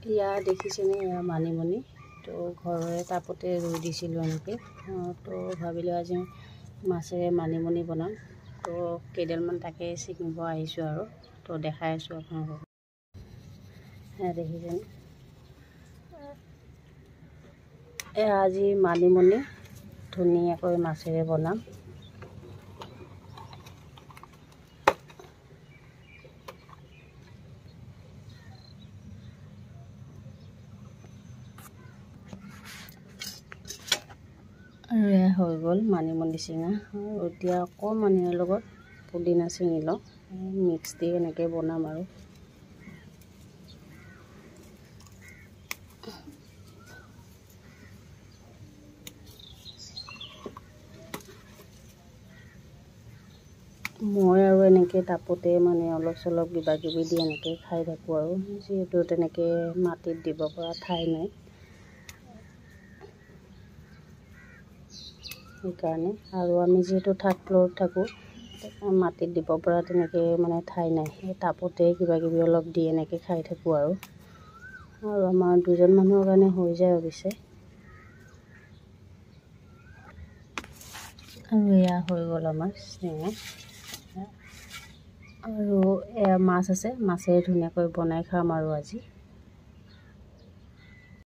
এয়া দেখিছেনে, এয়া মানিমুনি। তো ঘৰৰে টাপতে ৰুই দিছিলোঁ এনেকৈ। তো ভাবিলোঁ আজি মাছেৰে মানিমুনি বনাম। তো কেইডালমান তাকে ছিঙিব আহিছোঁ আৰু, তো দেখাই আছোঁ আপোনালোকক। এয়া দেখিছেনে, এয়া আজি মানিমুনি ধুনীয়াকৈ মাছেৰে বনাম। আৰু এয়া হৈ গ'ল মানিমুনি ছিঙা। আৰু এতিয়া অকণমান ইয়াৰ লগত পুদিনা ছিঙি লওঁ, মিক্স দি এনেকৈ বনাম আৰু। মই আৰু এনেকৈ টাপতে মানে অলপ চলপ কিবা কিবি দি এনেকৈ খাই থাকোঁ আৰু, যিহেতু তেনেকৈ মাটিত দিব পৰা ঠাই নাই সেইকাৰণে। আৰু আমি যিহেতু থাৰ্ড ফ্ল'ৰত থাকোঁ, মাটিত দিব পৰা তেনেকৈ মানে ঠাই নাই, সেই টাপতে কিবা কিবি অলপ দি এনেকৈ খাই থাকোঁ আৰু। আৰু আমাৰ দুজন মানুহৰ কাৰণে হৈ যায় অৱশ্যে। আৰু এয়া হৈ গ'ল আমাৰ টেঙা। আৰু এয়া মাছ আছে, মাছেৰে ধুনীয়াকৈ বনাই খাম আৰু আজি।